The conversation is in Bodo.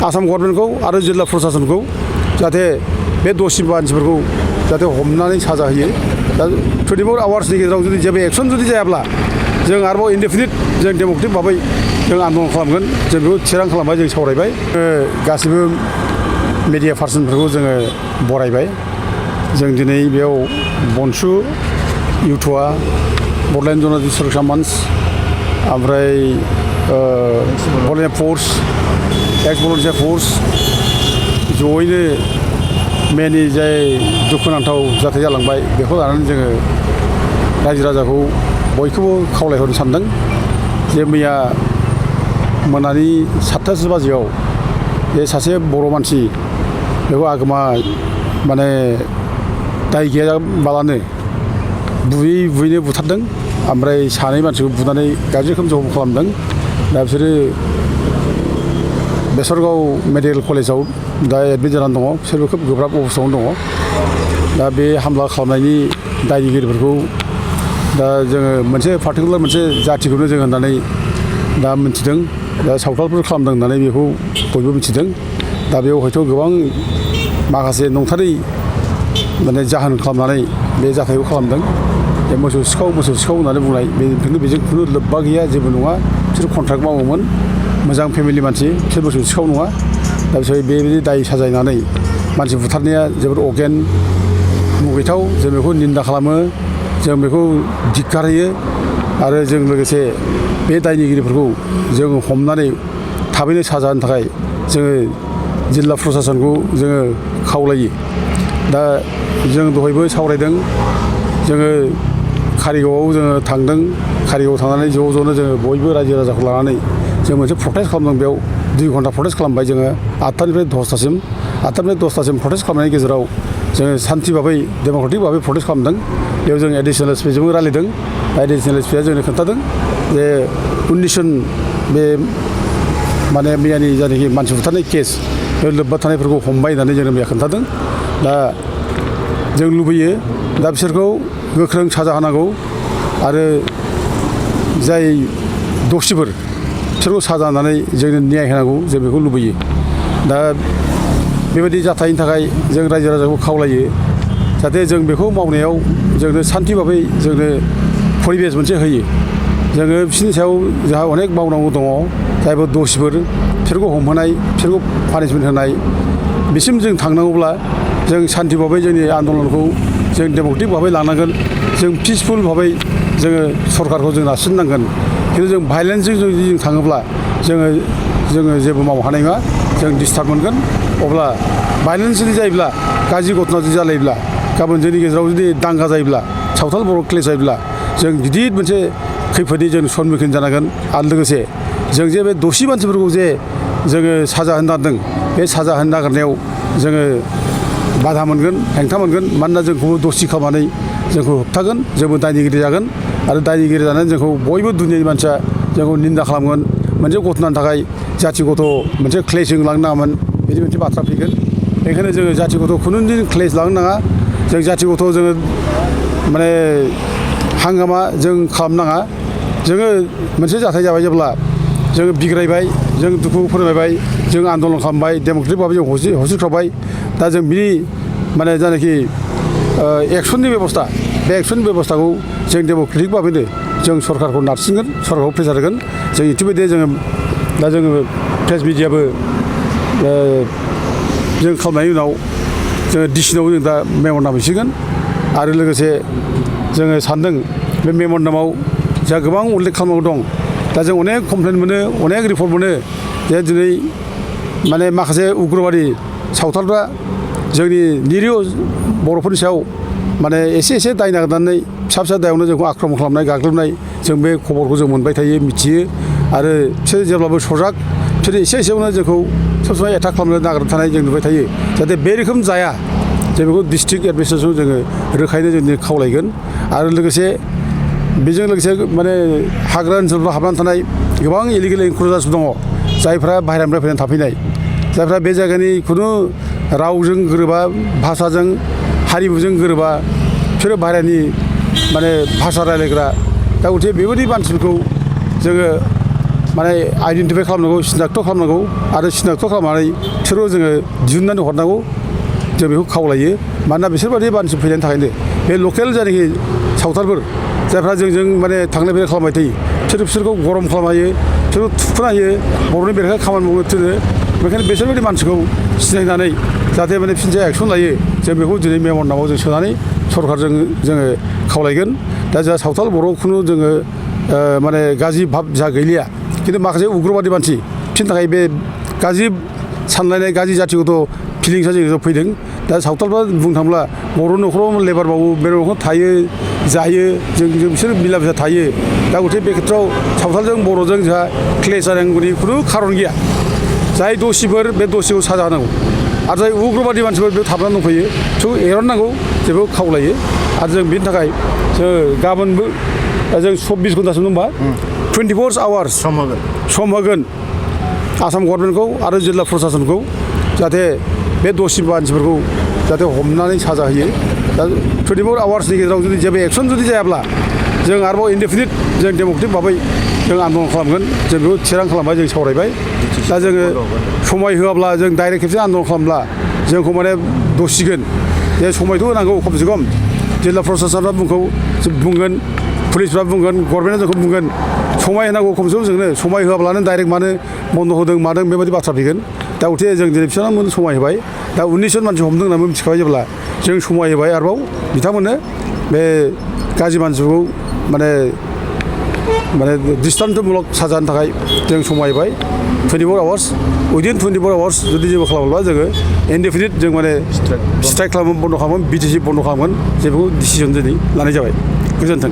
आसाम गभर्नमेन्टखौ आरो जिल्ला प्रसासनखौ जाहाथे बे दसि मानसिफोरखौ जाहाथे हमनानै साजा होयो दा 24 आवार्सनि गेजेराव जुदि जेबो एक्सन जुदि जायाब्ला जों आरोबाव इनडेफिनिट जों डेम'क्रेटिक भाबै जों आन्दलन खालामगोन जों बेखौ थिरां खालामबाय जों सावरायबाय गासिबो मिडिया पार्सनफोरखौ जोङो बरायबाय जों दिनै बेयाव बनसु इउथुआ बड'लेण्ड जनजाति सुरक्षा मन्च ओमफ्राय भलन्टियार फर्स एक्स भलन्टियार फर्स जयैनो मेनि जाय दुखुनांथाव जाथाय जालांबाय बेखौ लानानै जोङो रायजो राजाखौ बयखौबो खावलायहरनो सानदों जे मैया मोनानि 7:00 बाजियाव बे सासे बर' मानसि बेखौ आगोमा माने दाय गैयाबालानो बुयैनो बुथारदों ओमफ्राय सानै मानसिखौ बुनानै गाज्रि रोखोम जखम खालामदों दा बिसोरो बेसरगाव मेडिकेल कलेजाव दा एडमिट जानानै दङ बिसोरबो खोब गोब्राब अबस्थायावनो दङ दा बे हामला खालामनायनि दायनिगिरिफोरखौ दा जोङो मोनसे पार्टिकुलार मोनसे जाथिखौनो जों होननानै दा मिथिदों दा सावथालफोर खालामदों होननानै बेखौ बयबो मिथिदों दा बेयाव हयथ' गोबां माखासे नंथारै माने जाहोन खालामनानै बे जाथायखौ खालामदों बे मोसौ सिखाव होननानै बुंनाय बेजों खुनु लोब्बा गैया जेबो नङा बिसोर कन्ट्राक्ट मावोमोन मोजां फेमिलि मानसि बिसोर मोसौ सिखाव नङा दा बिसोर बेबायदि दाय साजायनानै मानसि बुथारनाया जोबोद अगेन मुगैथाव जों बेखौ निन्दा खालामो जों बेखौ धिक्कार होयो आरो जों लोगोसे बे दायनिगिरिफोरखौ जों हमनानै थाबैनो साजा होनो थाखाय जोङो जिल्ला प्रसासनखौ जोङो खावलायो दा जों दहायबो सावरायदों जोङो कारिगावआव जोङो थांदों कारिगावआव थांनानै ज' ज'नो जोङो बयबो रायजो राजाखौ लानानै जों मोनसे प्रटेस्ट खालामदों बेयाव 2 घन्टा प्रटेस्ट खालामबाय जोङो 8टानिफ्राय 10टासिम प्रटेस्ट खालामनायनि गेजेराव जोङो सान्थि भाबै डेम'क्रेटिक भाबै प्रटेस्ट खालामदों बेयाव जों एडिसनेल एसपिजोंबो रायलायदों एडिसनेल एसपिआ जोंनो खोन्थादों जे 19 जन बे माने मैयानि जायनाखि मानसि बुथारनाय केस बे लोब्बा थानायफोरखौ हमबाय होननानै जोंनो मैया खोन्थादों दा जों लुबैयो दा बिसोरखौ गोख्रों साजा होनांगौ आरो जाय दसिफोर बिसोरखौ साजा होनानै जोंनो न्याय होनांगौ जों बेखौ लुबैयो दा बेबायदि जाथायनि थाखाय जों रायजो राजाखौ खावलायो जाहाथे जों बेखौ मावनायाव जोंनो सान्थि भाबै जोंनो परिबेस मोनसे होयो जोङो बिसोरनि सायाव जोंहा अनेक मावनांगौ दङ जायफोर दसिफोर बिसोरखौ हमहोनाय बिसोरखौ पानिशमेन्ट होनाय बिसिम जों थांनांगौब्ला जों सान्थि भाबै जोंनि आन्दलनखौ जों डेम'क्रेटिक भाबै लानांगोन जों पिसफुल भाबै जोङो सरकारखौ जों नारसिननांगोन खिन्थु जों भायलेन्सजों जुदि जों थाङोब्ला जोङो जेबो मावनो हानाय नङा जों डिस्टार्ब मोनगोन अब्ला भायलेन्स जुदि जायोब्ला गाज्रि घटना जुदि जालायोब्ला गाबोन जोंनि गेजेराव जुदि दांगा जायोब्ला सावथाल बर' क्लेश जायोब्ला जों गिदिर मोनसे खैफोदनि जों सन्मुखीन जानांगोन आरो लोगोसे जों जे बे दसि मानसिफोरखौ जे जोङो साजा होनो नागिरदों बे साजा होनो नागिरनायाव जोङो बाधा मोनगोन हेंथा मोनगोन मानोना जोंखौबो दसि खालामनानै जोंखौ होबथागोन जोंबो दायनिगिरि जागोन आरो दायनिगिरि जानानै जोंखौ बयबो दुनियानि मानसिया जोंखौ निन्दा खालामगोन मोनसे घटनानि थाखाय जाथि गथ' मोनसे क्लेशजों लांनो नाङामोन बिदि मोनसे बाथ्रा फैगोन बेनिखायनो जोङो जाथि गथ' खुनु दिन क्लेश लांनो नाङा जों जाथि गथ' जोङो माने हांगामा जों खालामनाङा जोङो मोनसे जाथाय जाबाय जेब्ला जोङो बिग्रायबाय जों दुखु फोरमायबाय जों आन्दलन खालामबाय डेम'क्रेटिक भाबै जों हस्रिख्रावबाय दा जों बिनि माने जायनाखि एक्सननि बेबस्था बे एक्सननि बेबस्थाखौ जों डेम'क्रेटिक भाबैनो जों सरकारखौ नारसिनगोन सरकारखौ प्रेसार होगोन जों इतिबायदि जोङो दा जोङो प्रेस मिडियाबो जों खालामनायनि उनाव जोङो डिसिनाव जों दा मेम'रेन्डाम हैसिगोन आरो लोगोसे जोङो सानदों बे मेम'रेन्डामाव जोंहा गोबां उल्लेख खालामनांगौ दं दा जों अनेक कमप्लेन मोनो अनेक रिपर्ट मोनो जे दिनै माने माखासे उग्रबादि सावथालफ्रा जोंनि निरिह बर'फोरनि सायाव माने एसे दाय नागिरनानै फिसा दायावनो जोंखौ आक्रमन खालामनाय गाग्लोबनाय जों बे खबरखौ जों मोनबाय थायो मिथियो आरो बिसोर जेब्लाबो सजाग बिसोर एसेयावनो जोंखौ सब समाय एटाक खालामनो नागिरबाय थानाय जों नुबाय थायो जाहाथे बे रोखोम जाया जों बेखौ डिस्ट्रिक्ट एडमिनिस्ट्रेसनाव जोङो रोखायैनो जों खावलायगोन आरो लोगोसे बेजों लोगोसे माने हाग्रा ओनसोलफ्राव हाबनानै थानाय गोबां इलिगेल इनक्रुजार्स दङ जायफ्रा बाहेरानिफ्राय फैनानै थाफैनाय जायफ्रा बे जायगानि खुनु रावजों गोरोबा भाषाजों हारिमुजों गोरोबा बिसोरो बाहेरानि माने भाषा रायलायग्रा दा गथिखे बेबायदि मानसिफोरखौ जोङो माने आइडेन्टिफाइ खालामनांगौ सिनाक्त खालामनांगौ आरो सिनाक्त खालामनानै बिसोरखौ जोङो दिहुननानै हरनांगौ जों बेखौ खावलायो मानोना बिसोरबादि मानसि फैनायनि थाखायनो बे लकेल जायनाखि सावथालफोर जायफ्रा जोंजों माने थांलाय फैलाय खालामबाय थायो बिसोरखौ गरम खालामनो हायो बिसोरखौ थुखोनो हायो बर'नि बेरेखा खामानि मावनो थिनो बेखायनो बिसोरबायदि मानसिखौ सिनायनानै जाहाथे माने फिनसे एक्सन लायो जों बेखौ दिनै मेमन नामाव जों सोनानै सरकारजों जोङो खावलायगोन दा जोंहा सावथाल बर' खुनु जोङो माने गाज्रि भाब जा गैलिया खिन्थु माखासे उग्रबादि मानसि बिसोरनि थाखाय बे गाज्रि सानलायनाय गाज्रि जाथिगत फिलिंसा जोंनियाव फैदों दा सावथालफ्रा बुंनो थाङोब्ला बर' न'खराव लेबार मावो बे न'खराव थायो जायो जों बिसोर मिला मिसा थायो दा गथे बे खेथ्रआव सावथालजों बर'जों जोंहा क्लेश जानांगौनि खुनु खारन गैया जाय दसिफोर बे दसिखौ साजा होनांगौ आरो जाय उग्रबादि मानसिफोर बेयाव थाबनानै दंफैयो बिसोरखौ एरननांगौ जेबो खावलायो आरो जों बेनि थाखाय जों गाबोनबो जों 24 घन्टासो दंबा 24 आवार्स सम होगोन आसाम गभर्नमेन्टखौ आरो जिल्ला प्रसासनखौ जाहाथे बे दसि मानसिफोरखौ जाहाथे हमनानै साजा होयो दा 24 आवार्सनि गेजेराव जुदि जेबो एक्सन जुदि जायाब्ला जों आरोबाव इनडेफिनिट जों डेम'क्रेटिक भाबै जों आन्दलन खालामगोन जों बेखौ थिरां खालामबाय जों सावरायबाय दा जोङो समाय होआब्ला जों डाइरेक्ट खेबसे आन्दलन खालामब्ला जोंखौ माने दसिगोन जे समायथ' होनांगौ खमसे खम जिल्ला प्रसासनआ बुंगोन पुलिसफ्रा बुंगोन गभर्नमेन्टआ जोंखौ बुंगोन समाय होनांगौ खमसे खम जोंनो समाय होआब्लानो डाइरेक्ट मानो बन्द होदों मादों बेबायदि बाथ्रा फैगोन दा गथे जों दिनै बिसोरनो समाय होबाय दा 19 जन मानसि हमदों होननानै मिथिखाबाय जेब्ला जों समाय होबाय आरोबाव बिथांमोननो बे गाज्रि मानसिखौ माने दृष्टान्तमूलक साजानि थाखाय जों समाय होबाय 24 आवार्स उइदिन 24 आवार्स जुदि जेबो खालामोब्ला जोङो इनडेफिनिट जों माने स्ट्राइक खालामो बन्द खालामो बिटिसि बन्द खालामगोन जेबो डिसिजन दिनै लानाय जाबाय गोजोन्थों।